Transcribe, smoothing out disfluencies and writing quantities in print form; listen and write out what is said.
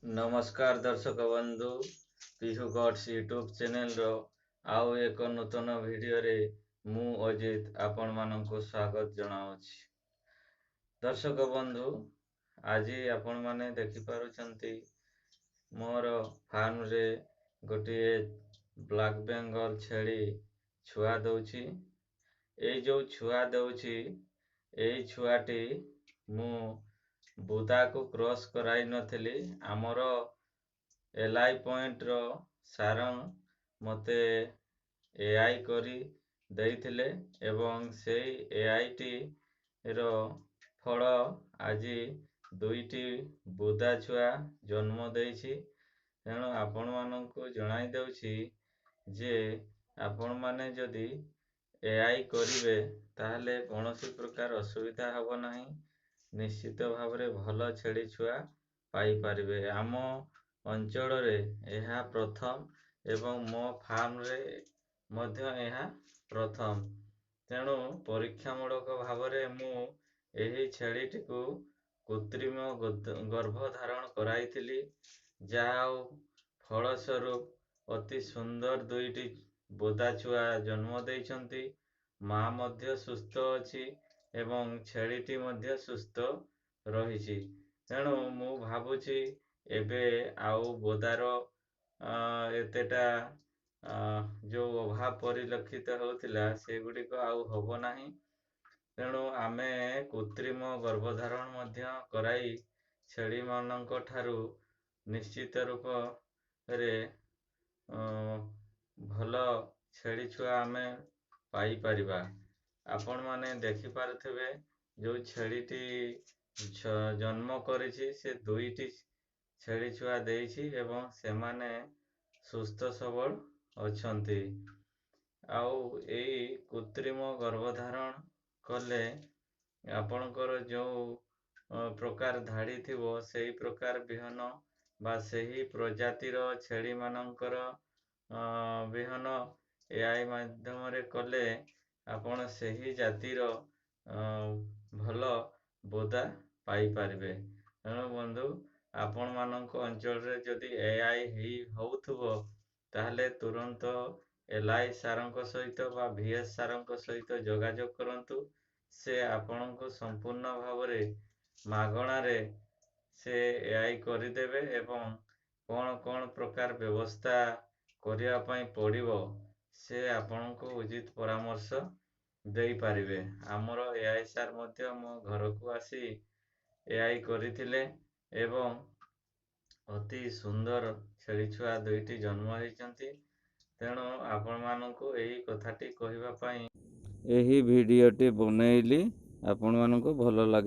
ନମସ୍କାର ଦର୍ଶକ ବନ୍ଧୁ, ପିହୁ ଗଡ୍ସ ୟୁଟ୍ୟୁବ୍ ଚ୍ୟାନେଲର ଆଉ ଏକ ନୂତନ ଭିଡ଼ିଓରେ ମୁଁ ଅଜିତ ଆପଣମାନଙ୍କୁ ସ୍ୱାଗତ ଜଣାଉଛି। ଦର୍ଶକ ବନ୍ଧୁ, ଆଜି ଆପଣମାନେ ଦେଖିପାରୁଛନ୍ତି ମୋର ଫାର୍ମରେ ଗୋଟିଏ ବ୍ଲାକ୍ ବେଙ୍ଗଲ ଛେଳି ଛୁଆ ଦେଉଛି। ଏଇ ଯେଉଁ ଛୁଆ ଦେଉଛି, ଏଇ ଛୁଆଟି ମୁଁ ବୁଦାକୁ କ୍ରସ୍ କରାଇ ନଥିଲି। ଆମର ଏଲ୍ I pointer ସାର ମୋତେ ଏ I କରି ଦେଇଥିଲେ ଏବଂ ସେଇ ଏ ଆଇଟିର ଫଳ ଆଜି ଦୁଇଟି ବୁଦା ଛୁଆ ଜନ୍ମ ଦେଇଛି। ତେଣୁ ଆପଣମାନଙ୍କୁ ଜଣାଇ ଦେଉଛି ଯେ ଆପଣମାନେ ଯଦି ଏ I କରିବେ, ତାହେଲେ କୌଣସି ପ୍ରକାର ଅସୁବିଧା ହେବ ନାହିଁ, ନିଶ୍ଚିତ ଭାବରେ ଭଲ ଛେଳି ଛୁଆ ପାଇପାରିବେ। ଆମ ଅଞ୍ଚଳରେ ଏହା ପ୍ରଥମ ଏବଂ ମୋ ଫାର୍ମରେ ମଧ୍ୟ ଏହା ପ୍ରଥମ। ତେଣୁ ପରୀକ୍ଷାମୂଳକ ଭାବରେ ମୁଁ ଏହି ଛେଳିଟିକୁ କୃତ୍ରିମ ଗର୍ଭଧାରଣ କରାଇଥିଲି। ଯାହା ହଉ, ଫଳସ୍ୱରୂପ ଅତି ସୁନ୍ଦର ଦୁଇଟି ବୋଦା ଛୁଆ ଜନ୍ମ ଦେଇଛନ୍ତି। ମା ମଧ୍ୟ ସୁସ୍ଥ ଅଛି ଏବଂ ଛେଳିଟି ମଧ୍ୟ ସୁସ୍ଥ ରହିଛି। ତେଣୁ ମୁଁ ଭାବୁଛି ଏବେ ଆଉ ବୋଦାର ଏତେଟା ଯେଉଁ ଅଭାବ ପରିଲକ୍ଷିତ ହେଉଥିଲା, ସେଗୁଡ଼ିକ ଆଉ ହେବ ନାହିଁ। ତେଣୁ ଆମେ କୃତ୍ରିମ ଗର୍ଭଧାରଣ ମଧ୍ୟ କରାଇ ଛେଳିମାନଙ୍କ ଠାରୁ ନିଶ୍ଚିତ ରୂପରେ ଭଲ ଛେଳି ଛୁଆ ଆମେ ପାଇପାରିବା। ଆପଣମାନେ ଦେଖିପାରୁଥିବେ, ଯେଉଁ ଛେଳିଟି ଜନ୍ମ କରିଛି ସେ ଦୁଇଟି ଛେଳି ଛୁଆ ଦେଇଛି ଏବଂ ସେମାନେ ସୁସ୍ଥ ସବଳ ଅଛନ୍ତି। ଆଉ ଏଇ କୃତ୍ରିମ ଗର୍ଭଧାରଣ କଲେ ଆପଣଙ୍କର ଯେଉଁ ପ୍ରକାର ଧାଡ଼ି ଥିବ, ସେଇ ପ୍ରକାର ବିହନ ବା ସେହି ପ୍ରଜାତିର ଛେଳିମାନଙ୍କର ବିହନ ଏ I ମାଧ୍ୟମରେ କଲେ ଆପଣ ସେହି ଜାତିର ଭଲ ବୋଦା ପାଇପାରିବେ। ତେଣୁ ବନ୍ଧୁ, ଆପଣମାନଙ୍କ ଅଞ୍ଚଳରେ ଯଦି ଏ I ହେଇ ହେଉଥିବ, ତାହେଲେ ତୁରନ୍ତ ଏଲ୍ I ସାରଙ୍କ ସହିତ ବା ଭି ଏସ୍ ସାରଙ୍କ ସହିତ ଯୋଗାଯୋଗ କରନ୍ତୁ। ସେ ଆପଣଙ୍କୁ ସମ୍ପୂର୍ଣ୍ଣ ଭାବରେ ମାଗଣାରେ ସେ ଏ I କରିଦେବେ ଏବଂ କ'ଣ କ'ଣ ପ୍ରକାର ବ୍ୟବସ୍ଥା କରିବା ପାଇଁ ପଡ଼ିବ, ସେ ଆପଣଙ୍କୁ ଉଚିତ ପରାମର୍ଶ ଦେଇପାରିବେ। ଆମର ଏ I sir ମଧ୍ୟ ମୋ ଘରକୁ ଆସି ଏ I କରିଥିଲେ ଏବଂ ଅତି ସୁନ୍ଦର ଛେଳି ଛୁଆ ଦୁଇଟି ଜନ୍ମ ହେଇଛନ୍ତି। ତେଣୁ ଆପଣମାନଙ୍କୁ ଏହି କଥାଟି କହିବା ପାଇଁ ଏହି ଭିଡ଼ିଓଟି ବନେଇଲି। ଆପଣମାନଙ୍କୁ ଭଲ ଲାଗେ